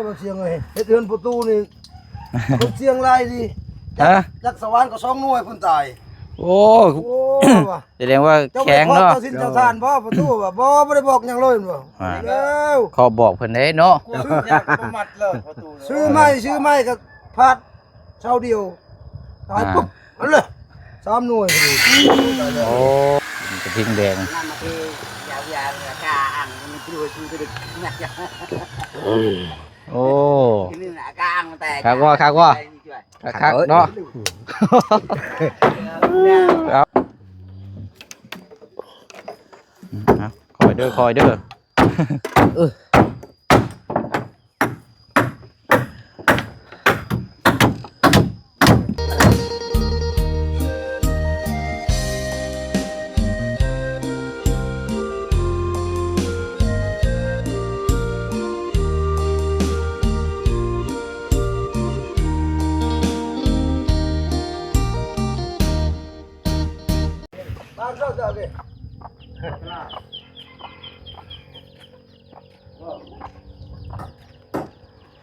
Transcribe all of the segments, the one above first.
ວ່າສຽງເອີຍ ເຮັດເຮືອນປະຕູນີ້ ເພິ່ນສຽງຫຼາຍດີ. ຮະ? ຈັກສະຫວ່ານກໍສອງໜ່ວຍພຸ້ນຕາຍ. ໂອ້ ໂອ້ ວ່າ ສະແດງວ່າແຂງເນາະ. ເຈົ້າບໍ່ໄດ້ຂອບເຈົ້າສິນເຈົ້າທ່ານບໍ່? ປະຕູວ່າ ບໍ່ ບໍ່ໄດ້ບອກຫຍັງເລີຍວ່າ. ອ່າ ແລ້ວ ຂໍບອກເພິ່ນເດ້ເນາະ. ຊື້ຢາກບໍ່ມັດເລີຍປະຕູ. ຊື້ໃໝ່ ຊື້ໃໝ່ກໍພາດເຊົ້າດຽວ ຕາຍ ອ່າ ປຸບ ອັນເລີຍ ສາມໜ່ວຍ. ໂອ້ ກະທິງແດງ. ໂອ້ ຄັກບໍ່ ຄັກບໍ່? ຄັກເນາະ. ເອົາ ອືມ ເອົາ ຄ່ອຍເດີ ຄ່ອຍເດີ. ເອີ.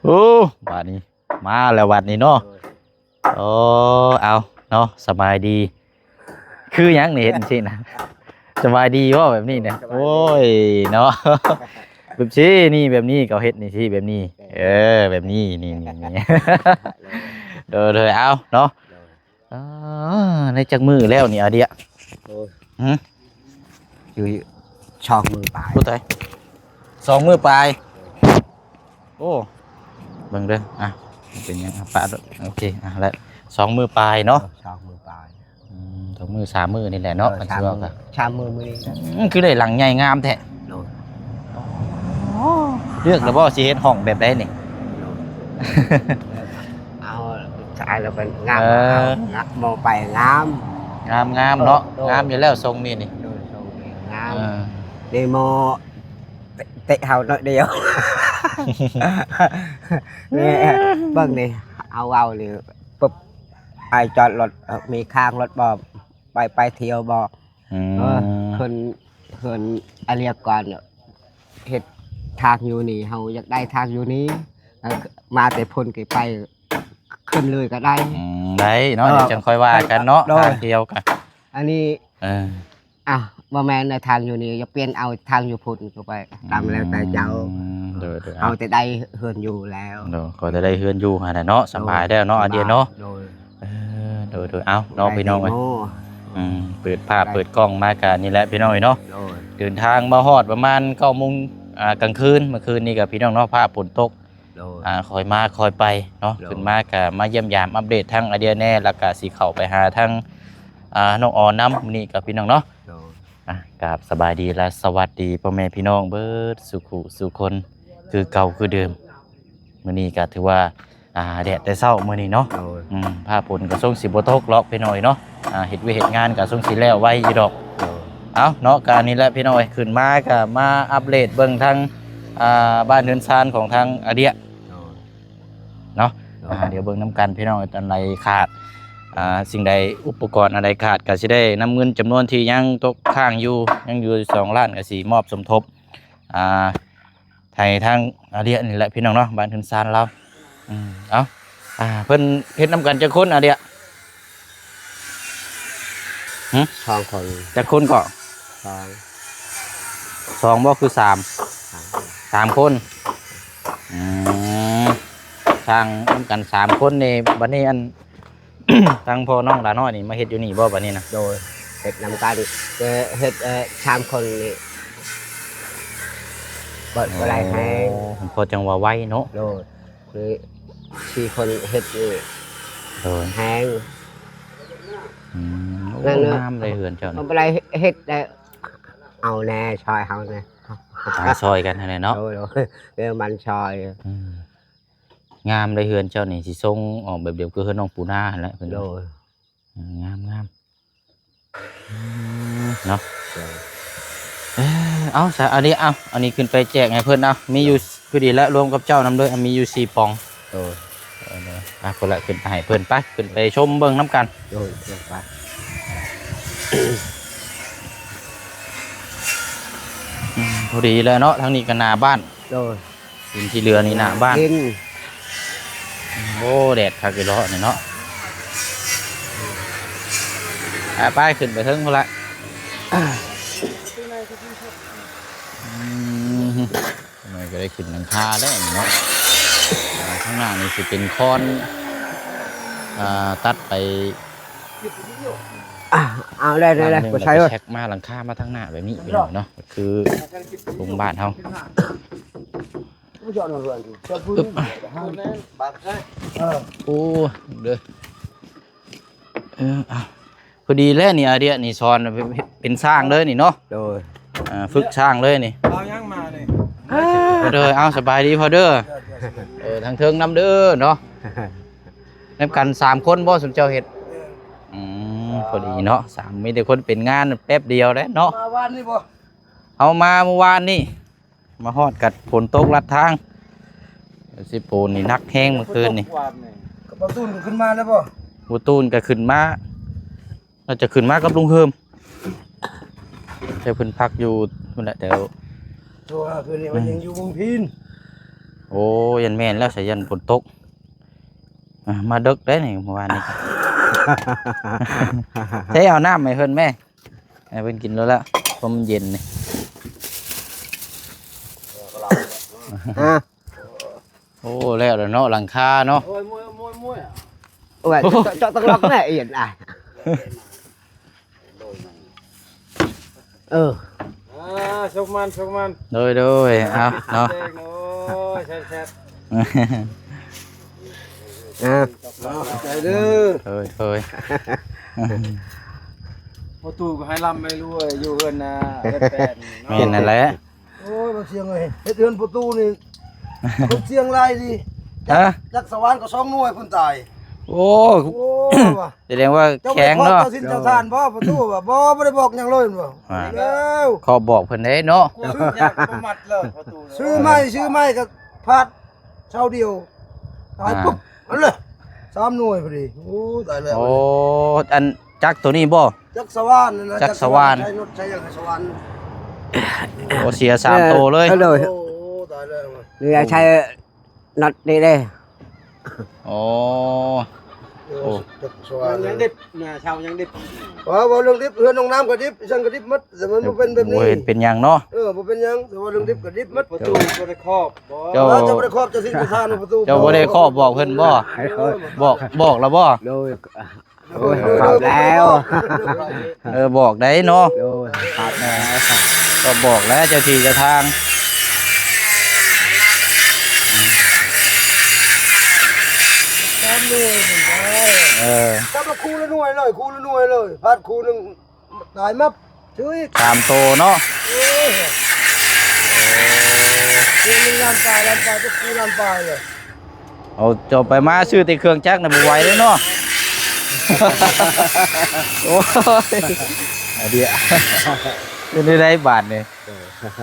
ໂອ້ ບາດນີ້ມາແລ້ວ ບາດນີ້ເນາະ. ໂອ້ ເອົາເນາະ ສະບາຍດີ. ຄືຫຍັງນີ້ເຮັດຈັ່ງຊີ້ນະ? ສະບາຍດີບໍ່ແບບນີ້ນະ? ໂອ້ຍເນາະ ແບບຊີ້ນີ້ ແບບນີ້ ເຂົາເຮັດນີ້ຊີ້ ແບບນີ້. ເອີ ແບບນີ້ ນີ້ ນີ້ ນີ້. ໂດຍ ໂດຍ ເອົາເນາະ. ອ່າ ໄດ້ຈັກມື້ແລ້ວນີ້ອາເດຍ? ໂອ້ຍ ຫຶ? ຢູ່ສອງມື້ປາຍ. ຜູ້ໃດ? ສອງມື້ປາຍ. ໂອ້ ເບິ່ງເດີ ອ່ະ ເປັນຫຍັງ ອ່ະ ປະໂດດ. ໂອເຄ ອ່ະ ແລ້ວສອງມື້ປາຍເນາະ. ເອີ ສອງມື້ປາຍ. ອືມ ສອງມື້ ສາມມື້ນີ້ແຫຼະເນາະ. ເອີ ຄັນຊິເວົ້າກໍ ສາມມື້ ມື້ນີ້ນະ. ອືມ ຄືໄດ້ຫຼັງໃຫຍ່ງາມແທ້. ໂດຍ. ອໍ ເລືອກແລ້ວບໍ່ ຊິເຮັດຫ້ອງແບບໃດນີ້? ໂດຍ. ເອົາ ໃຊ້ແລ້ວກໍງາມ. ເອີ ເອົາ ງາມ ມອງໄປງາມ ງາມໆເນາະ. ໂດຍ ງາມຢູ່ແລ້ວຊົງນີ້ນີ້. ໂດຍ ຊົງນີ້ງາມ. ເອີ ນີ້ໝໍ ເຕະ ເຕະເຮົາໜ້ອຍດຽວ. ນີ້ ເບິ່ງນີ້ ເຮົາເວົ້ານີ້ປຶບ ອ້າຍຈອດລົດ ເອີ ມີຄ້າງລົດບໍ່? ໄປ ໄປທ່ຽວບໍ່? ອືມ ເອີ ເພິ່ນ ເພິ່ນອາລຽກກ່ອນ ເຮັດທາງຢູ່ນີ້ ເຮົາຢາກໄດ້ທາງຢູ່ນີ້ ເອີ ມາແຕ່ພຸ້ນກໍໄປ ຂຶ້ນເລີຍກໍໄດ້. ອືມ ໄດ້ເນາະ. ເອີ ດຽວຈັ່ງຄ່ອຍວ່າກັນເນາະ. ໂດຍ ທາງທ່ຽວກະ ອັນນີ້ ເອີ ອ່ະ ບໍ່ແມ່ນໃນທາງຢູ່ນີ້ ຢ່າປ່ຽນເອົາທາງຢູ່ພຸ້ນກໍໄປ ຕາມແລ້ວແຕ່ເຈົ້າ. ອືມ ໂດຍໆ ເອົາແຕ່ໄດ້ເຮືອນຢູ່ແລ້ວ. ໂດຍ ຂໍແຕ່ໄດ້ເຮືອນຢູ່ຫັ້ນແຫຼະເນາະ ສະບາຍແລ້ວເນາະ ໂດຍ ອາເດຍເນາະ. ໂດຍ ເອີ ໂດຍໆ ເອົາເນາະ ໄດ້ ພີ່ນ້ອງເອີຍ. ໂດຍ ອືມ ເປີດພາບ ໄດ້ ເປີດກ້ອງມາກະນີ້ແຫຼະ ພີ່ນ້ອງເອີຍເນາະ. ໂດຍ ເດີນທາງມາຮອດປະມານເກົ້າໂມງ ອ່າ ກາງຄືນ ມື້ຄືນນີ້ກະ ພີ່ນ້ອງເນາະ ຟ້າຝົນຕົກ. ໂດຍ ອ່າ ຄ່ອຍມາຄ່ອຍໄປເນາະ. ໂດຍ ຂຶ້ນມາກະມາຢ້ຽມຢາມອັບເດດທາງອາເດຍແດ່ ແລ້ວກະຊິເຂົ້າໄປຫາທາງ ອ່າ ນ້ອງອອນນຳມື້ນີ້ກັບພີ່ນ້ອງເນາະ. ໂດຍ ອ່າ ກາບສະບາຍດີ ແລະ ສະຫວັດດີພໍ່ແມ່ພີ່ນ້ອງເບິດສູ່ຄູ່ສູ່ຄົນ ຄືເກົ່າຄືເດີມ. ມື້ນີ້ກະຖືວ່າ ອ່າ ແດດແຕ່ເຊົ້າມື້ນີ້ເນາະ. ໂດຍ ອືມ ຟ້າຝົນກະຊົງຊິບໍ່ຕົກຫຼອກພີ່ນ້ອງເອີຍເນາະ. ອ່າ ເຮັດວຽກເຮັດງານກະຊົງຊິແລ້ວໄວຢູ່ດອກ. ໂດຍ ເອົາເນາະ ກະນີ້ແຫຼະພີ່ນ້ອງເອີຍ ຂຶ້ນມາກະມາອັບເດດເບິ່ງທາງ ອ່າ ບ້ານເຮືອນຊານຂອງທາງອາເດຍ. ໂດຍ ເນາະ. ໂດຍ ອ່າ ດຽວເບິ່ງນຳກັນພີ່ນ້ອງເອີຍ ອັນໃດຂາດ ອ່າ ສິ່ງໃດ ອຸປະກອນອັນໃດຂາດ ກະຊິໄດ້ນຳເງິນຈຳນວນທີ່ຍັງຕົກຄ້າງຢູ່ ຍັງຢູ່ສອງລ້ານ ກະຊິມອບສົມທົບ ອ່າ ໃຫ້ທາງອາເດຍນີ້ແຫຼະພີ່ນ້ອງເນາະ ບ້ານເຮືອນຊານລາວ. ອືມ ເອົາ ອ່າ ເພິ່ນເຮັດນຳກັນຈັກຄົນອາເດຍ? ຫຶ? ສອງຄົນ. ຈັກຄົນເກາະ? ສອງ. ສອງບໍ່ ຄືສາມ? ສາມ. ສາມຄົນ. ອືມ ສ້າງນຳກັນສາມຄົນນີ້ ບັດນີ້ອັນ ທາງພໍ່ນ້ອງຫຼານ້ອຍນີ້ມາເຮັດຢູ່ນີ້ບໍ່ບັດນີ້ນະ? ໂດຍ ເຮັດນຳກັນ ແຕ່ເຮັດ ເອີ ສາມຄົນນີ້ ບໍ່ ບໍ່ໄດ້ແຮງ. ໂອ້ ພໍຈັ່ງວ່າໄວເນາະ. ໂດຍ ຄືສີ່ຄົນເຮັດນີ້ ໂດຍ ແຮງ. ອືມ ໂອ້ ງາມເລີຍເຮືອນເຈົ້ານີ້. ບໍ່ໄດ້ເຮັດແລ້ວ ເອົາແດ່ ຊ່ອຍເຮົາແດ່ ຊ່ອຍກັນຫັ້ນແຫຼະເນາະ. ໂດຍ ໂດຍ ເອີ ມັນຊ່ອຍ. ອືມ ງາມເດ້ເຮືອນເຈົ້ານີ້ ຊິຊົງອອກແບບດຽວຄືເຮືອນນ້ອງປູນາຫັ້ນແຫຼະເພິ່ນ. ໂດຍ ເອີ ງາມໆ ເນາະ. ໂດຍ ເອີ ເອົາຊະ ອັນນີ້ ເອົາ ອັນນີ້ຂຶ້ນໄປແຈກໃຫ້ເພິ່ນ. ເອົາ ມີຢູ່ ໂດຍ ພໍດີແລ້ວ ລວມກັບເຈົ້ານຳເດີ ມີຢູ່ສີ່ປ່ອງ. ໂດຍ ເອີ ເດີ ອ່ະ ພຸ້ນລະ ຂຶ້ນໄປໃຫ້ເພິ່ນ ໄປ ຂຶ້ນໄປຊົມເບິ່ງນຳກັນ. ໂດຍ ໄປ ອືມ ພໍດີແລ້ວເນາະ ທາງນີ້ກໍໜ້າບ້ານ. ໂດຍ ດິນທີ່ເຫຼືອນີ້ໜ້າບ້ານ ດິນ ໂອ້ ແດດຄັກຢູ່ເນາະນີ້ເນາະ. ອ່າ ໄປຂຶ້ນໄປເທິງພຸ້ນລະ. ອືມ ຈັກໜ້ອຍກໍໄດ້ຂຶ້ນຫຼັງຄາແລ້ວນີ້ເນາະ. ອ່າ ທາງໜ້ານີ້ຊິເປັນຄອນ ອ່າ ຕັດໄປ ອ່າ ເອົາ ໄດ້ ໄດ້ ໄດ້ ບໍ່ໃສ່ເອີຍ ແຊັກມາຫຼັງຄາມາທາງໜ້າແບບນີ້ພີ່ນ້ອງເນາະ. ຄືໂຮງບ້ານເຮົາ ໂອ້ ເດີ ເອີ ເອົາ ພໍດີແລ້ວນີ້ ອາເດຍນີ້ສອນເປັນຊ່າງເລີຍນີ້ເນາະ. ໂດຍ ອ່າ ຝຶກຊ່າງເລີຍນີ້. ເອົາຫຍັງມານີ້? ເດີ ເອົາ ສະບາຍດີພໍ່ເດີ. ເອີ ທາງເທິງນຳເດີເນາະ. ນຳກັນສາມຄົນບໍ່ ຊຸມເຈົ້າເຮັດ? ອືມ ພໍດີເນາະ ສາມ ມີແຕ່ຄົນເປັນງານແປັບດຽວແຫຼະເນາະ. ມາວານນີ້ບໍ່? ເຮົາມາມື້ວານນີ້ ມາຮອດກັດຝົນຕົກລັດທາງ ຊິໂປນນີ້ໜັກແຮງເມື່ອຄືນນີ້. ກັບບໍ່ຕູນກໍຂຶ້ນມາແລ້ວບໍ່? ບໍ່ຕູນກໍຂຶ້ນມາ ໜ້າຈະຂຶ້ນມາກັບລຸງເຮີມ ແຕ່ເພິ່ນພັກຢູ່ພຸ້ນແຫຼະ ແຖວ ໂທຫາຄືນນີ້ວ່າຍັງຢູ່ວງພີນ. ໂອ້ ຢ້ານແມ່ນແລ້ວ ສາຍັນຝົນຕົກ. ອ່າ ມາເດິກໄດ໋ນີ້ ເມື່ອວານນີ້ ໃຊ້ເອົານ້ຳໃຫ້ເພິ່ນແມ້ ໃຫ້ເພິ່ນກິນໂລດລະ ເພາະມັນເຢັນນີ້. ຮະ ໂອ້ ແລ້ວລະເນາະ ຫຼັງຄາເນາະ. ໂອ້ຍ ໂອ້ຍ ໂອ້ຍ ໂອ້ຍ ເຈາະ ເຈາະ ເຈາະຕັງລັອກແນ່ ອຽນອ້າຍ. ເອີ ອ່າ ສຸກມັນ ສຸກມັນ. ໂດຍ ໂດຍ ເອົາເນາະ ໂອ້ຍ ແຊບໆ. ອ່າ ຂອບໃຈເດີ. ໂດຍ ໂດຍ. ພໍ່ຕູ້ກໍໃຫ້ລ່ຳໃຫ້ລວຍ ຢູ່ເຮືອນນາເຮືອນແປນເນາະ. ແມ່ນນັ້ນແຫຼະ. ໂອ້ຍ ບໍ່ສຽງເອີຍ ເຮັດເຮືອນພໍ່ຕູ້ນີ້ ຄົນສຽງຫຼາຍດີ. ຮະ ຈັກສະຫວ່ານກໍສອງໜ່ວຍພຸ້ນຕາຍ. ໂອ້ ໂອ້ ວ່າ ສະແດງວ່າແຂງເນາະ. ເຈົ້າໄປຂໍເຈົ້າສິນເຈົ້າທານບໍ່? ພໍ່ຕູ້ວ່າ ບໍ່ ບໍ່ໄດ້ບອກຫຍັງເລີຍວ່າ. ອ່າ ແລ້ວ ຂໍບອກເພິ່ນໄດ້ເນາະ. ຊື້ໃໝ່ ຊື້ໃໝ່ກໍພາດເຊົ້າດຽວ ຕາຍ ອ່າ ປຸບ ອັນເລີຍ ສາມໜ່ວຍພໍດີ. ໂອ້ ຕາຍແລ້ວ. ໂອ້ ອັນຈັກໂຕນີ້ບໍ່? ຈັກສະຫວ່ານນັ້ນນະ ຈັກສະຫວ່ານ ຈັກສະຫວ່ານ ໃຊ້ລົດໃຊ້ຫຍັງໃຫ້ສະຫວ່ານ. ໂອ້ ເສຍສາມໂຕເລີຍ. ເອີ ໂອ້ ຕາຍແລ້ວ. ນີ້ໃຊ້ນັອດນີ້ເດ້. ໂອ້ ໂອ້ ຈັກສະຫວ່ານຍັງດິບນະ ເຊົ່າຍັງດິບ. ວ່າ ເວົ້າເລື່ອງດິບ ເຮືອນນ້ອງນ້ຳກໍດິບ ອີ່ຫຍັງກໍດິບໝົດ ແຕ່ມັນບໍ່ເປັນແບບນີ້ ບໍ່ເຫັນເປັນຫຍັງເນາະ. ເອີ ບໍ່ເປັນຫຍັງ ແຕ່ວ່າເລື່ອງດິບກໍດິບໝົດ. ປະຕູບໍ່ໄດ້ຂອບບໍ່? ເຈົ້າ ເຈົ້າບໍ່ໄດ້ຂອບເຈົ້າສິນເຈົ້າທານປະຕູ ເຈົ້າບໍ່ໄດ້ຂອບບອກເພິ່ນບໍ່? ບອກ ບອກແລ້ວບໍ່? ໂດຍ ໂອ້ຍ ຂອບແລ້ວ. ເອີ ບອກໄດ້ເນາະ. ໂດຍ ຂອບແລ້ວ ກໍບອກແລ້ວເຈົ້າທີ່ເຈົ້າທາງ. ສາມໜ່ວຍ ເອີ ຈັບມາຄູ່ລະໜ່ວຍເລີຍ ຄູ່ລະໜ່ວຍເລີຍ ພາດຄູ່ໜຶ່ງ ຕາຍມັບ ຊື້ອີກສາມໂຕເນາະ. ໂອ້ຍ ໂອ້ ເດືອນໜຶ່ງລ້ານປາຍ ລ້ານປາຍ ຈັກສີ່ລ້ານປາຍເລີຍ. ເອົາ ເຈົ້າໄປມາຊື້ແຕ່ເຄື່ອງຈັກນະ ບໍ່ໄຫວເດ້ເນາະ. ໂອ້ຍ ອາເດຍ ເປັນໄດ້ບາດນີ້.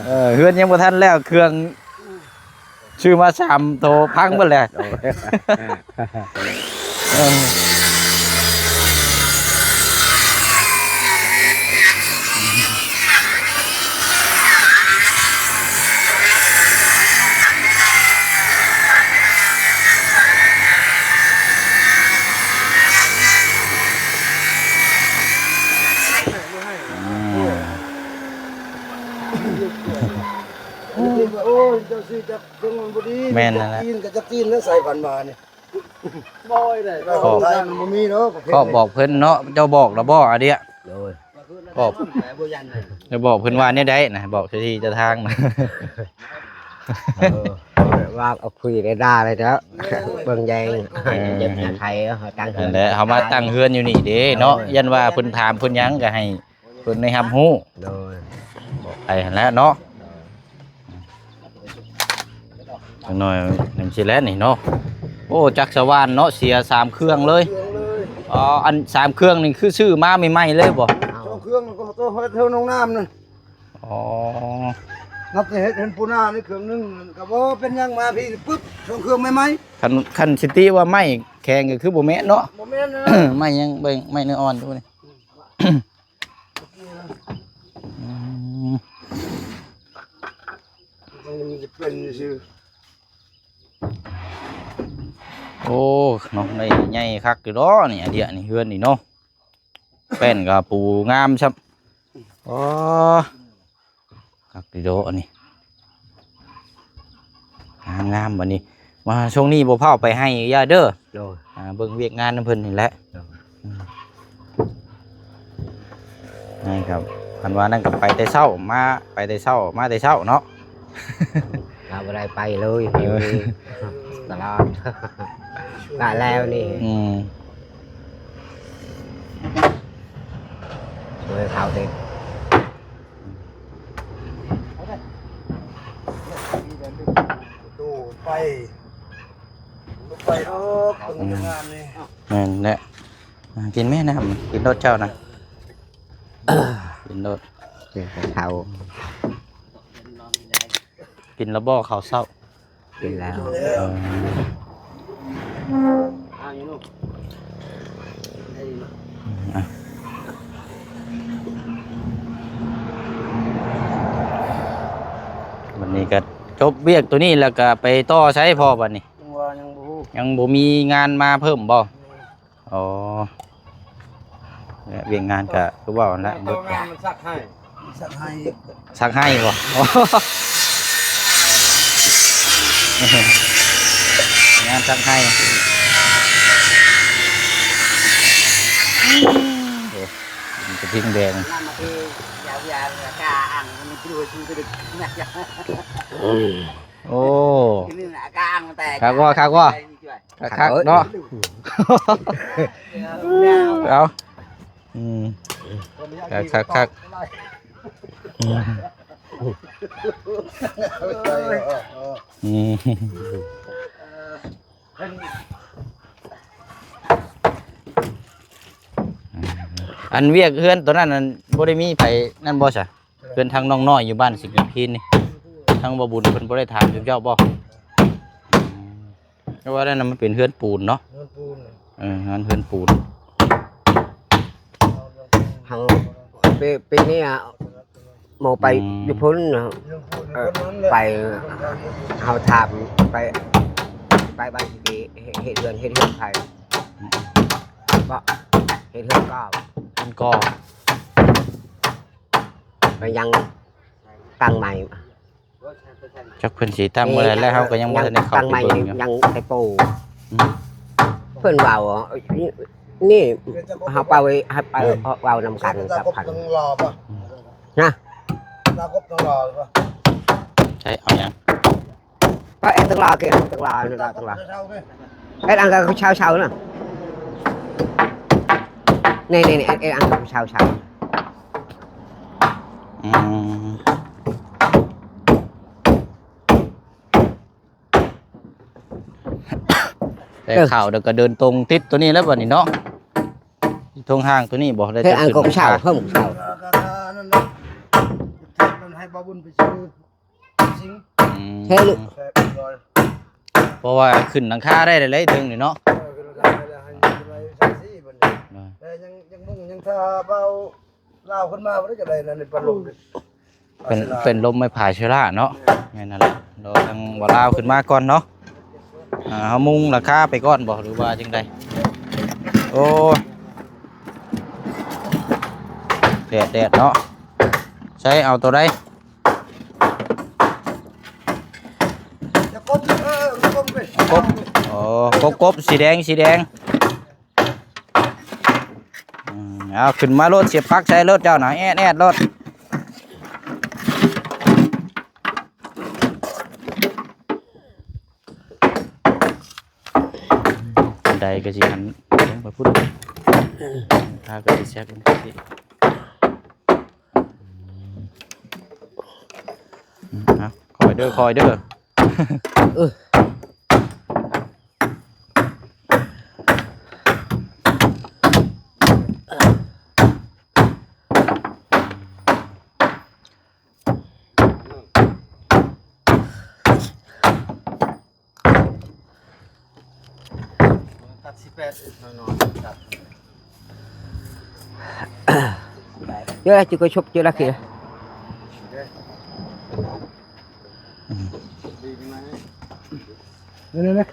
ເອີ ເຮືອນຍັງບໍ່ທັນແລ້ວ ເຄື່ອງ ຊື້ມາສາມໂຕພັງເບິດແຫຼະ. ໂອ້ຍ ເອີ ອ່າ ໂອ້ຍ ເຈົ້າຊື້ຈັກ ເຄື່ອງມັນບໍ່ດີ. ແມ່ນນັ້ນແຫຼະ ຈີນກໍຈັກຈີນນະ ສາຍພັນມານີ້. ບໍ່ໄດ້ ຂອບ ມັນບໍ່ມີເນາະ ຂອບບອກເພິ່ນເນາະ. ເຈົ້າບອກແລ້ວບໍ່ ອາເດຍ? ໂດຍ ຂອບ ເຈົ້າບອກເພິ່ນວ່າແນວໃດນະ ບອກເຈົ້າທີ່ເຈົ້າທາງນະ. ເອີ ວ່າເອົາຄຸຍໄດ້ດ່າເລີຍເນາະ ເບິ່ງໃຫຍ່ ເອີ ໃຫ້ເປັນໄທ ເຮົາຕັ້ງເຮືອນ ນັ້ນແຫຼະ ເຮົາມາຕັ້ງເຮືອນຢູ່ນີ້ເດ້ເນາະ. ໂດຍ ຢ້ານວ່າເພິ່ນຖາມເພິ່ນຫຍັງກໍໃຫ້ ເພິ່ນໄດ້ຮັບຮູ້. ໂດຍ ບອກໄປຫັ້ນແຫຼະເນາະ. ຈັກໜ້ອຍຈັ່ງຊີ້ແຫຼະນີ້ເນາະ. ໂອ້ ຈັກສະຫວ່ານເນາະ ເສຍສາມເຄື່ອງເລີຍ. ສາມເຄື່ອງເລີຍ. ອໍ ອັນສາມເຄື່ອງນີ້ຄືຊື້ມາໃໝ່ໆເລີຍບໍ່? ສອງເຄື່ອງກໍເຮັດເຮືອນນ້ອງນ້ຳນັ້ນ. ອໍ ນັບແຕ່ເຮັດເຮືອນປູນານີ້ເຄື່ອງໜຶ່ງ ກໍບໍ່ເປັນຫຍັງ ມາພີ້ປຶບ ສອງເຄື່ອງໃໝ່ໆ. ຄັນ ຄັນຊິຕິວ່າໄມ້ແຂງກໍຄືບໍ່ແມ່ນເນາະ. ບໍ່ແມ່ນນະ ໄມ້ຫຍັງ ເບິ່ງ ໄມ້ເນື້ອອ່ອນຢູ່ນີ້. ອືມ ມັນຈະເປັນຊື່ ໂອ້ ເນາະ ໄດ້ໃຫຍ່ຄັກຢູ່ດອກນີ້ ອາເດຍນີ້ ເຮືອນນີ້ເນາະ ແປ້ນກໍປູງາມຊ້ຳ. ອໍ ຄັກດີເດາະອັນນີ້ ງາມໆ ບັດນີ້. ມາຊ່ວງນີ້ບໍ່ພາວໄປໄຮ່ຢ່າເດີ. ໂດຍ ອ່າ ເບິ່ງວຽກງານນຳເພິ່ນນີ້ແຫຼະ. ໂດຍ ອືມ ນີ້ຄັບ ຄັນວ່ານັ້ນກໍໄປແຕ່ເຊົ້າ ມາ ໄປແຕ່ເຊົ້າ ມາແຕ່ເຊົ້າເນາະ. ລາວບໍ່ໄດ້ໄປເລີຍ ເອີ ຢູ່ຕະຫຼາດ ກະແລ້ວນີ້. ອືມ ຊ່ວຍເຂົາຕິ ໂດດໄປ ໄປດອກ ເບິ່ງວຽກງານນີ້. ແມ່ນແຫຼະ ອ່າ ກິນແມ່ນ້ຳ ກິນໂລດເຈົ້ານະ ກິນໂລດ ກິນແຕ່ເຂົ້າ ກິນແລ້ວບໍ່ເຂົ້າເຊົ້າ? ກິນແລ້ວ. ເອີ ອ່ະ ບັດນີ້ກໍຈົບວຽກໂຕນີ້ແລ້ວກໍໄປຕໍ່ໃສພໍ່ບັດນີ້? ຍັງວ່າຍັງບໍ່ຮູ້ ຍັງບໍ່ມີງານມາເພີ່ມບໍ່? ອໍ ແລະ ວຽກງານກະຄືເວົ້າຫັ້ນແຫຼະ ເບິດ ງານມັນຊັກໄຮ່ ຊັກໄຮ່ ຊັກໄຮ່ບໍ່? ອໍ ງານຊັກໄຮ່ ໂອ້ ກະທິງແດງ ໂອ້ ຄັກບໍ່ ຄັກບໍ່? ຄັກໆ ເນາະ ເອົາ ອືມ ຄັກໆ ອືມ ອືມ ອັນວຽກເຮືອນໂຕນັ້ນ ອັນ ບໍ່ໄດ້ມີໃຜນັ້ນບໍ່ຊະ? ເຮືອນທາງນ້ອງນ້ອຍຢູ່ບ້ານສີກີພີນນີ້ ທາງບໍ່ບຸນເພິ່ນບໍ່ໄດ້ຖາມຈຸເຈົ້າບໍ່? ອືມ ແຕ່ວ່ານັ້ນມັນເປັນເຮືອນປູນເນາະ ເຮືອນປູນ ເອີ ເຮືອນ ເຮືອນປູນ ເຮົາ ປີ ປີນີ້ອະ ໝໍໄປ ອືມ ຢູ່ພຸ້ນ ເອີ ໄປ ເຮົາຖາມໄປ ໄປບ້ານເຮັດເຮືອນ ເຮັດເຮືອນໃຜ ອືມ ເກາະ ເຮັດເຮືອນກໍ ເຮືອນກໍ ໄປຍັງຕັ້ງໃໝ່ ຈັກເພິ່ນຊິຕັ້ງມື້ໃດ ແລ້ວເຮົາກໍຍັງບໍ່ທັນໄດ້ເຂົ້າໄປເບິ່ງຢູ່ ຍັງແຕ່ປູ ອືມ ເພິ່ນເວົ້າ ນີ້ ເຮົາໄປ ເຮົາໄປເວົ້ານຳກັນກັບເພິ່ນ ອືມ ນະ ໃຊ້ເອົາຫຍັງ? ເອົາອັນຕັ້ງລາ ເອົາອັນຕັ້ງລາ ອັນຕັ້ງລາ ເຮັດອັນກັບເຊົາໆ ນະ ນີ້ໆ ເຮັດອັນກັບເຊົາໆ ອືມ ແຕ່ເຂົ້າແລ້ວກໍເດີນຕົງຕິດໂຕນີ້ແລ້ວບັດນີ້ເນາະ ທົ່ງຫ້າງໂຕນີ້ບໍ່ ແລ້ວແຕ່ເພິ່ນເຊົ່າ ເພີ່ມເຊົ່າ ໃຫ້ບ່າວບຸນໄປຊື້ ອືມ ແທ້ລູກ ເພາະວ່າຂຶ້ນຫຼັງຄາໄດ້ແລ້ວເທິງນີ້ເນາະ ເອີ ຂຶ້ນຫຼັງຄາໄດ້ແລ້ວ ໃຫ້ໄປຊັ້ນຊີ້ບັດນີ້ ແຕ່ຍັງ ຍັງມຸງ ຍັງຖ້າບ່າວລາວຂຶ້ນມາບໍ່ໄດ້ ຈະໄດ້ນັ້ນ ໃນປະລົມ ເປັນ ເປັນລົມໄມ້ຜາເຊື້ອລາເນາະ ແມ່ນນັ້ນແຫຼະ ລໍທາງບ່າວລາວຂຶ້ນມາກ່ອນເນາະ ອ່າ ເຮົາມຸງຫຼັງຄາໄປກ່ອນບໍ່ ຫຼືວ່າຈັ່ງໃດ? ໂອ້ ແດດ ແດດເນາະ ໃຊ້ເອົາໂຕໃດ? ກົບ ອໍ ກົບ ກົບ ສີແດງ ສີແດງ ອືມ ເອົາຂຶ້ນມາໂລດ ສຽບປັກໃສ່ໂລດເຈົ້ານະ ແອດໆໂລດ ອັນໃດກໍຊິຫັນລົງໄປພຸ້ນ ຖ້າກໍຊິແຊກລົງໄປ ອືມ ເອົາ ຄ່ອຍເດີ ຄ່ອຍເດີ ເອີ. ຕັດສິບແປດ ນອນໆ ຕັດ ເຈົ້າລະ ຈຸກະຊົບ ເຈົ້າລະ ເກ ອືມ ດີຂຶ້ນມານີ້. ນີ້ໆໆ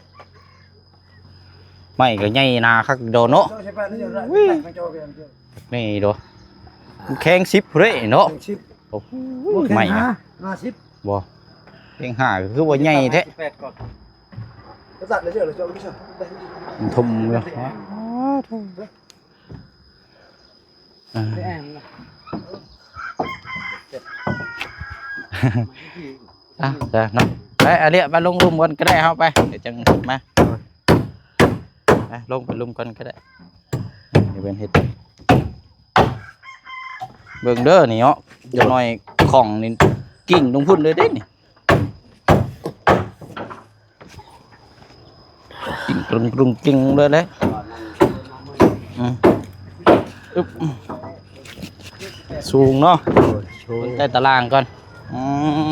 ໄມ້ກໍໃຫຍ່ໜາຄັກດອກເນາະ. ນີ້ດອກ ແຂງສິບພຸ້ນເດ້ເນາະ. ໂອ້ໂຫ ໄມ້ນະ ຫ້າສິບ ບໍ່ ແຂງຫ້າກໍຄືວ່າໃຫຍ່ແທ້. ມັນທຸ່ມຢູ່. ອ່າ ອ່ະ ເນາະ ໄປ ອາເລຍ ໄປລົງລຸ່ມກ່ອນກໍໄດ້ ເຮົາໄປ ດຽວຈັ່ງມາ ໄປ ລົງໄປລຸ່ມກ່ອນກໍໄດ້. ນີ້ເພິ່ນເຮັດ ເບິ່ງເດີນີ້ເນາະ ຢ່າງໜ້ອຍຂອງນີ້ກິ້ງລົງພຸ້ນເລີຍເດ້ນີ້. ກິ້ງກຣຸງກຣຸງກິ້ງເລີຍແຫຼະ. ອືມ ອຶບ ສູງເນາະ. ໂດຍ ສູງ ເບິ່ງໃຕ້ຕາລ່າງກ່ອນ. ອື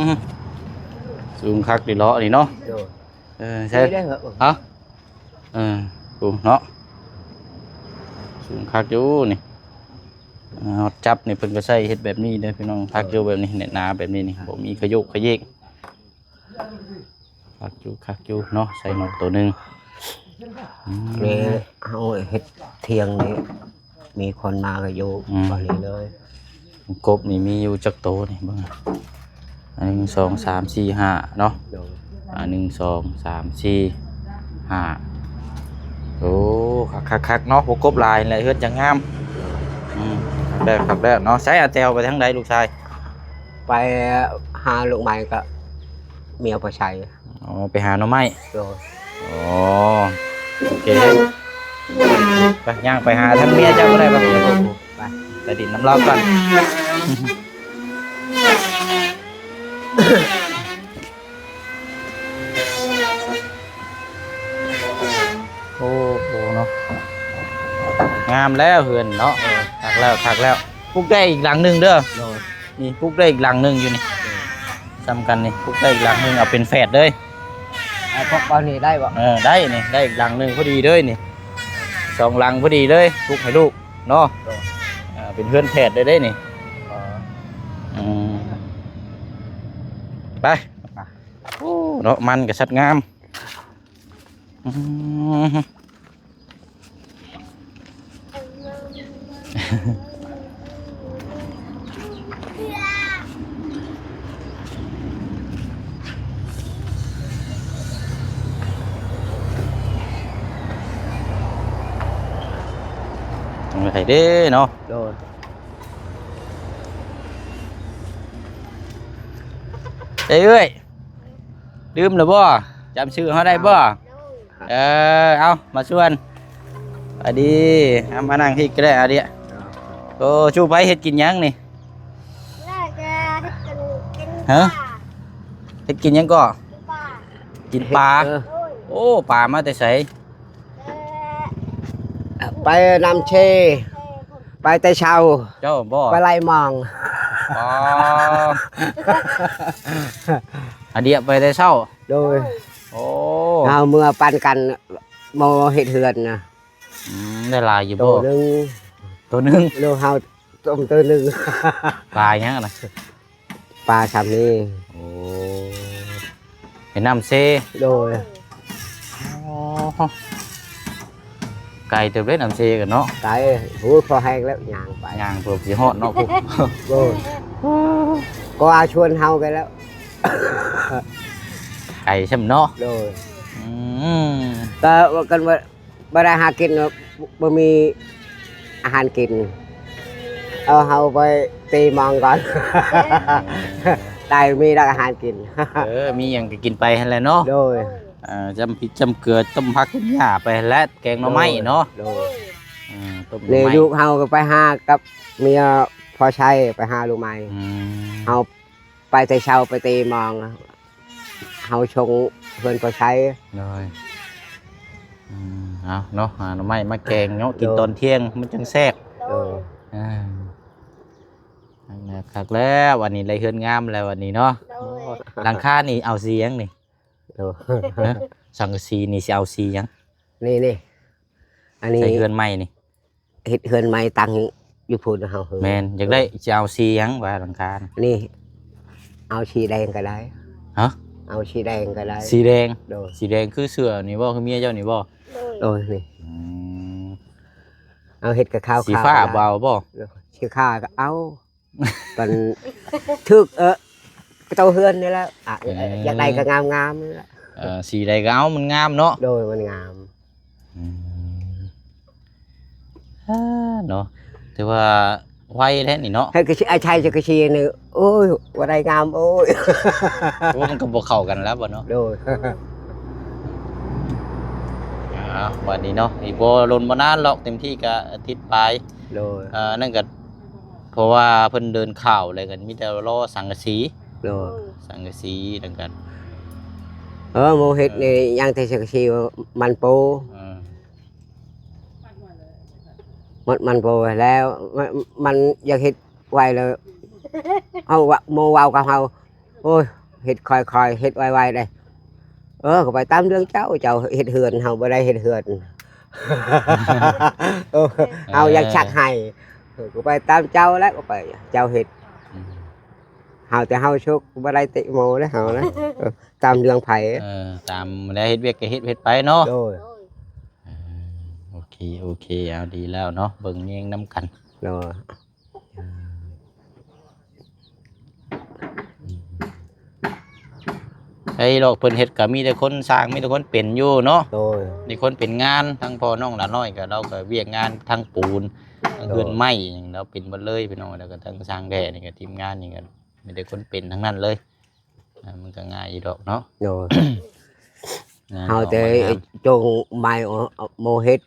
ມ ສູງຄັກດີເລາະນີ້ເນາະ. ໂດຍ ເອີ ໃຊ່ ນີ້ໄດ້ເຫາະ ຮະ ເອີ ສູງເນາະ ສູງຄັກຢູ່ນີ້. ເອີ ຮອດຈັບນີ້ເພິ່ນກໍໃສ່ເຮັດແບບນີ້ເດີພີ່ນ້ອງ. ຄັກຢູ່ແບບນີ້ ແໜ້ນໜາແບບນີ້ນີ້ ບໍ່ມີຂະໂຍກຂະເຢກ. ຄັກຢູ່ ຄັກຢູ່ເນາະ ໃສ່ນົກໂຕໜຶ່ງ. ອືມ ແມ່ເຮົາເຮັດທຽງນີ້ ມີຄົນມາກໍຢູ່ ອືມ ບ່ອນນີ້ເລີຍ. ກົບນີ້ມີຢູ່ຈັກໂຕນີ້ເບິ່ງ ອ່າ ໜຶ່ງ ສອງ ສາມ ສີ່ ຫ້າເນາະ. ໂດຍ ອ່າ ໜຶ່ງ ສອງ ສາມ ສີ່ ຫ້າ. ໂອ້ ຄັກໆໆເນາະ ບໍ່ກົບຫຼາຍແຫຼະ ເຮືອນຈັ່ງງາມ. ອືມ ຄັກແລ້ວ ຄັກແລ້ວເນາະ. ໃສອາແຕວໄປທາງໃດລູກຊາຍ? ໄປຫາລູກໄມ້ກັບເມຍພໍ່ໄຊ. ອໍ ໄປຫາໜໍ່ໄມ້. ໂດຍ ອໍ ໂອເຄ ໄປ ຍ່າງໄປຫາທາງເມຍເຈົ້າກໍໄດ້. ໄປ ໄປ ໄປ ໄປດິນນຳລາວກ່ອນ. ໂອ້ໂຫເນາະ ງາມແລ້ວເຮືອນເນາະ. ເອີ ຄັກແລ້ວ ຄັກແລ້ວ ປຸກໄດ້ອີກຫຼັງໜຶ່ງເດີ. ໂດຍ ນີ້ປຸກໄດ້ອີກຫຼັງໜຶ່ງຢູ່ນີ້. ເອີ ສ່ຳກັນນີ້ ປຸກໄດ້ອີກຫຼັງໜຶ່ງ ເອົາເປັນແຝດເລີຍ. ເອົາ ປຸກເອົານີ້ໄດ້ບໍ່? ເອີ ໄດ້ນີ້ ໄດ້ອີກຫຼັງໜຶ່ງພໍດີເລີຍນີ້ ສອງຫຼັງພໍດີເລີຍ ປຸກໃຫ້ລູກເນາະ. ໂດຍ ເອີ ເປັນເຮືອນແຝດໄດ້ເດ້ນີ້. ອໍ ອືມ ໄປ ໂອ້ ເນາະ ມັນກໍສັດງາມ. ອືມ ຈັ່ງໃດເດ້ເນາະ. ໂດຍ ເອີຍ ເອື້ອຍ ລືມແລ້ວບໍ່? ຈຳຊື່ເຮົາໄດ້ບໍ່? ເອີ ເອົາ ມາຊວນ ສະບາຍດີ. ເອົາ ມານັ່ງພີ້ກໍໄດ້ ອາເດຍ. ໂອ້ ຊູໄປເຮັດກິນຫຍັງນີ້? ຮະ? ເຮັດກິນຫຍັງກໍ? ກິນປາ. ເອີ ໂອ້ ປາມາແຕ່ໃສ? ໄປນ້ຳເຊ ໄປແຕ່ເຊົ້າ. ເຈົ້າບໍ່? ໄປໄລ່ມອງ. ອໍ ອາເດຍໄປແຕ່ເຊົ້າ. ໂດຍ ໂອ້ ເຮົາເມືອປັນກັນ ໝໍເຮັດເຮືອນນະ. ອືມ ໄດ້ຫຼາຍຢູ່ບໍ່? ໂຕໜຶ່ງ ໂຕໜຶ່ງ ໂລເຮົາຕົ້ມໂຕໜຶ່ງ. ປາຫຍັງນະ? ປາຊຳນີ້. ໂອ້ ເຫັນນ້ຳເຊ. ໂດຍ ອໍ ໄກເຕີບເດ້ນ້ຳເຊກັນເນາະ. ໄກ ໂອ້ ພໍແຮງແລ້ວ ຍ່າງໄປ ຍ່າງເພື່ອຊິຮອດເນາະ. ໂດຍ ກໍອາຊວນເຮົາກັນແລ້ວ ໄກຊ່ຳເນາະ. ໂດຍ ອືມ ກໍວ່າກັນວ່າ ບໍ່ໄດ້ຫາກິນ ບໍ່ມີອາຫານກິນ ເອົາເຮົາໄປຕີມອງກ່ອນ ໄດ້ມີແຕ່ອາຫານກິນ. ເອີ ມີຫຍັງກໍກິນໄປຫັ້ນແຫຼະເນາະ. ໂດຍ ເອີ ຈຳພິກຈຳເກືອ ຕົ້ມຜັກຕົ້ມຫຍ້າໄປຫັ້ນແຫຼະ ແກງໜໍ່ໄມ້ເນາະ. ໂດຍ ເອີ ຕົ້ມໜໍ່ໄມ້ ລູກເຮົາກໍໄປຫາກັບເມຍພໍ່ໄຊ ໄປຫາລູກໄມ້. ອືມ ເຮົາ ໄປແຕ່ເຊົ້າໄປຕີມອງ ເຮົາຊົງເຮືອນພໍ່ໄຊ. ໂດຍ ອືມ ເອົາເນາະ ຫາໜໍ່ໄມ້ມາແກງເນາະ ກິນຕອນທ່ຽງມັນຈັ່ງແຊບ. ໂດຍ ອ່າ ຄັກແລ້ວ ອັນນີ້ໄດ້ເຮືອນງາມແລ້ວ ອັນນີ້ເນາະ. ໂດຍ ຫຼັງຄານີ້ເອົາສີຫຍັງນີ້? ໂດຍ ຮະ? ສັງກະສີນີ້ຊິເອົາສີຫຍັງ? ນີ້ໆ ອັນນີ້ ໃສ່ເຮືອນໃໝ່ນີ້ ເຮັດເຮືອນໃໝ່ຕັ້ງຢູ່ພຸ້ນເຮົາ. ແມ່ນ ຢາກໄດ້ ຊິເອົາສີຫຍັງວ່າຫຼັງຄານີ້? ນີ້ ເອົາສີແດງກໍໄດ້. ຮະ? ເອົາສີແດງກໍໄດ້ ສີແດງ ໂດຍ ສີແດງຄືເສື້ອນີ້ບໍ່ ຄືເມຍເຈົ້ານີ້ບໍ່ ໂດຍ ໂດຍນີ້ ອືມ ເອົາເຮັດກະຂາວໆ ສີຟ້າ ກໍໄດ້ ບໍ່ເອົາບໍ່ ໂດຍ ສີຂາວກໍເອົາ ມັນຖືກ ເອີ ເຈົ້າເຮືອນນີ້ແຫຼະ ອະ ເອີ ຢາກໄດ້ກໍງາມໆນີ້ແຫຼະ ເອີ ສີໃດກໍເອົາ ມັນງາມເນາະ ໂດຍ ມັນງາມ ອືມ ອ່າ ເນາະ ຖືວ່າໄວແທ້ນີ້ເນາະ ໃຫ້ກະຊິ ອ້າຍໄຊຈະກະຊິນີ້ ໂອ້ຍ ບໍ່ໄດ້ງາມ ໂອ້ຍ ໂອ້ ມັນກໍບໍ່ເຂົ້າກັນແລ້ວບໍ່ເນາະ ໂດຍ ອ່າ ບັດນີ້ເນາະ ອີກບໍ່ດົນບໍ່ນານຫຼອກ ເຕັມທີ່ກະອາທິດປາຍ ໂດຍ ອ່າ ນັ້ນກະ ເພາະວ່າເພິ່ນເດີນຂ້າວແລ້ວກໍມີແຕ່ລໍສັງກະສີ ໂດຍ ສັງກະສີ ແລ້ວກໍ ເອີ ໝູ່ເຮັດນີ້ ເອີ ຍັງແຕ່ສັງກະສີ ມັນໂປ ເອີ ມັນ ມັນໂປແລ້ວ ມັນ ມັນຢາກເຮັດໄວແລ້ວ ເຮົາວ່າ ໝູ່ເວົ້າກັບເຮົາ ໂອ້ຍ ເຮັດຄ່ອຍໆ ເຮັດໄວໆເດ້ ເອີ ກໍໄປຕາມເລື່ອງເຈົ້າ ເຈົ້າເຮັດເຮືອນ ເຮົາບໍ່ໄດ້ເຮັດເຮືອນ ເອີ ເຮົາຢາກຊັກໄຮ່ ເອີ ກໍໄປຕາມເຈົ້າແຫຼະ ກໍໄປ ເຈົ້າເຮັດ ອືມ ເຮົາແຕ່ເຮົາສຸກ ບໍ່ໄດ້ຕິໝູ່ເດ້ເຮົານະ ເອີ ຕາມເລື່ອງໃຜ ເອີ ຕາມແລ້ວ ເຮັດວຽກກໍເຮັດ ເຮັດໄປເນາະ ໂດຍ ໂດຍ ເອີ ໂອເຄ ໂອເຄ ເອົາ ດີແລ້ວເນາະ ເບິ່ງແຍງນຳກັນ ໂດຍ ໄອ້ດອກເພິ່ນເຮັດກໍມີແຕ່ຄົນຊ່າງ ມີແຕ່ຄົນເປັນຢູ່ເນາະ ໂດຍ ມີຄົນເປັນງານ ທັງພໍ່ນ້ອງຫຼານ້ອຍກໍ ລາວກໍວຽກງານທັງປູນ ທັງເຮືອນໄມ້ ໂດຍ ຫຍັງລາວເປັນໝົດເລີຍພີ່ນ້ອງ ແລ້ວກໍທັງຊ່າງແດ່ນີ້ກໍ ທີມງານນີ້ກໍມີແຕ່ຄົນເປັນທັງນັ້ນເລີຍ ອ່າ ມັນກໍງ່າຍຢູ່ດອກເນາະ ໂດຍ ງານເຮົາແຕ່ ອອກມາງາມ ຈົ່ງໄມ້ ເອົາ ເອົາໂມເຮັດ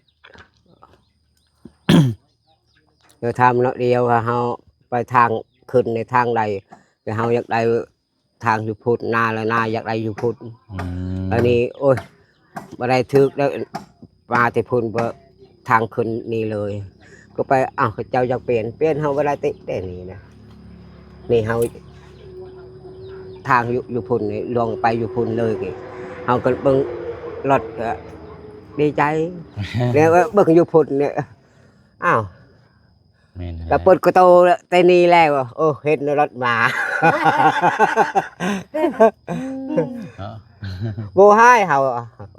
ດຽວທາງເນາະ ດຽວເຮົາໄປທາງຂຶ້ນໃນທາງໃດ ແຕ່ເຮົາຢາກໄດ້ທາງຢູ່ພຸ້ນ ນາລະນາຢາກໄດ້ຢູ່ພຸ້ນ ອືມ ອັນນີ້ ໂອ້ຍ ບໍ່ໄດ້ຖືກແລ້ວ ມາແຕ່ພຸ້ນ ບໍ່ ທາງຂຶ້ນນີ້ເລີຍ ກໍໄປ ອ້າວ ເຂົາເຈົ້າຢາກປ່ຽນ ປ່ຽນເຮົາບໍ່ໄດ້ຕິແຕ່ນີ້ນະ ນີ້ເຮົາ ທາງຢູ່ ຢູ່ພຸ້ນນີ້ ລວງໄປຢູ່ພຸ້ນເລີຍນີ້ ເຮົາກໍເບິ່ງລົດກໍດີໃຈ ແລ້ວເບິ່ງຢູ່ພຸ້ນນີ້ ອ້າວ ແມ່ນ ກະເປີດກະໂຕແຕ່ນີ້ແລ້ວ ໂອ້ ເຫັນລົດມາ ເນາະ ບໍ່ຮ້າຍເຮົາ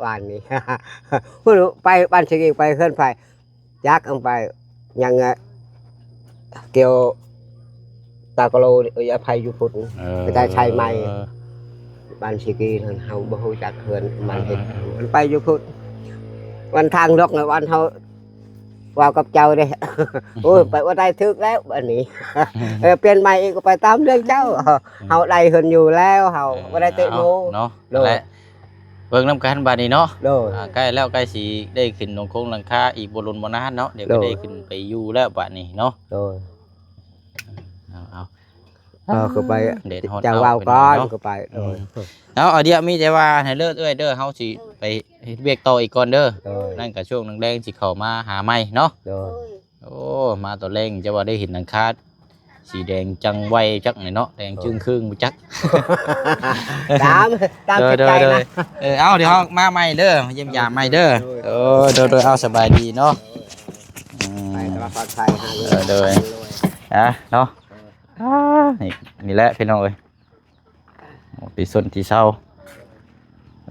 ວານນີ້ ພຸ້ນໄປບ້ານຊິກີ ໄປເຮືອນໃຜ ຈັກ ເອົາໄປ ຍັງ ກ່ຽວຕາກະໂລ ເອີ ໄປຢູ່ພຸ້ນ ເອີ ໄປຕາໄຊໃໝ່ ບ້ານຊິກີນັ້ນ ເຮົາບໍ່ຮູ້ຈັກເຮືອນມັນເຮັດ ເອີ ມັນໄປຢູ່ພຸ້ນ ວັນທາງດອກ ວັນເຮົາ ເວົ້າກັບເຈົ້າເດ້ ໂອ້ຍ ໄປບໍ່ໄດ້ ຖືກແລ້ວບັດນີ້ ເອີ ປ່ຽນໃໝ່ອີກ ກໍໄປຕາມເລື່ອງເຈົ້າ ເຮົາໄດ້ເຮືອນຢູ່ແລ້ວ ເຮົາ ເອີ ບໍ່ໄດ້ເຕະໝູ່ ເອົາເນາະ ໂດຍ ແລະ ເບິ່ງນຳກັນບັດນີ້ເນາະ ໂດຍ ອ່າ ໃກ້ແລ້ວ ໃກ້ຊິໄດ້ຂຶ້ນຫຼັງຄົງຫຼັງຄາອີກບໍ່ດົນບໍ່ນານເນາະ ດຽວກໍ ໂດຍ ໄດ້ຂຶ້ນໄປຢູ່ແລ້ວບັດນີ້ເນາະ ໂດຍ ເອົາ ເອົາ ເອີ ຄືໄປ ແດດຮ້ອນ ເຈົ້າເວົ້າກ່ອນ ເອົາ ຄືໄປ ໂດຍ ອືມ ເອົາ ດຽວມີແຕ່ວ່າໃຫ້ເລີກເອື້ອຍເດີ ເຮົາຊິໄປເຮັດວຽກຕໍ່ອີກກ່ອນເດີ ໂດຍ ນັ້ນກໍຊ່ວງແລງໆຊິເຂົ້າມາຫາໃໝ່ເນາະ ໂດຍ ໂອ້ ມາຕອນແລງຈະວ່າໄດ້ເຫັນຫຼັງຄາສີແດງຈັງໄວຈັກນີ້ເນາະ ແດງ ໂອ້ ຈຶ່ງຄຶ່ງບໍ່ຈັກ ຕາມ ຕາມ ໂດຍ ໃຈ ໂດຍ ນະ ໂດຍ ເອີ ເອົາ ດຽວເຮົາມາໃໝ່ເດີ ມາຢ້ຽມຢາມໃໝ່ເດີ ໂດຍ ໂອ້ ໂດຍ ໂດຍ ເອົາ ສະບາຍດີເນາະ ອືມ ໄປຕະຫຼາດປອດໄພ ເອີ ໂດຍ ອ່ະ ເນາະ ອ່າ ນີ້ ນີ້ແຫຼະພີ່ນ້ອງເອີຍ ທີ່ຊົນທີ່ເຊົາ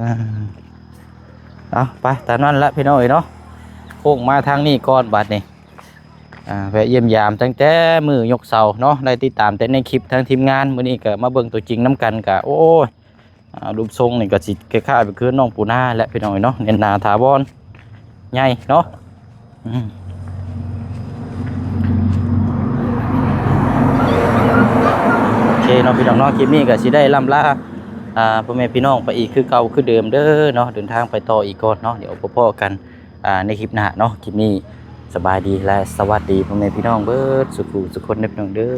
ອ່າ ເອົາ ໄປຕາມນັ້ນລະພີ່ນ້ອງເອີຍເນາະ ໂຄ້ງມາທາງນີ້ກ່ອນບາດນີ້ ອ່າ ແວະຢ້ຽມຢາມຕັ້ງແຕ່ມື້ຍົກເສົາເນາະ ໄດ້ຕິດຕາມແຕ່ໃນຄລິບທາງທີມງານ ມື້ນີ້ກໍມາເບິ່ງຕົວຈິງນຳກັນ ກະ ໂອ້ຍ ອ່າ ຮູບຊົງນີ້ກໍຊິຄ້າຍໆໄປຄືນ້ອງປູນາແຫຼະພີ່ນ້ອງເອີຍເນາະ ແໜ້ນໜາຖາວອນ ໃຫຍ່ເນາະ ອືມ ໂອເຄເນາະພີ່ນ້ອງເນາະ ຄລິບນີ້ກໍຊິໄດ້ລ່ຳລາ ອ່າ ພໍ່ແມ່ພີ່ນ້ອງໄປອີກຄືເກົ່າຄືເດີມເດີເນາະ ເດີນທາງໄປຕໍ່ອີກກ່ອນເນາະ ດຽວພົບພໍ້ກັນ ອ່າ ໃນຄລິບໜ້າເນາະ ຄລິບນີ້ສະບາຍດີ ແລະ ສະຫວັດດີພໍ່ແມ່ພີ່ນ້ອງເບິດສູ່ຜູ້ສູ່ຄົນເດີ ພີ່ນ້ອງເດີ.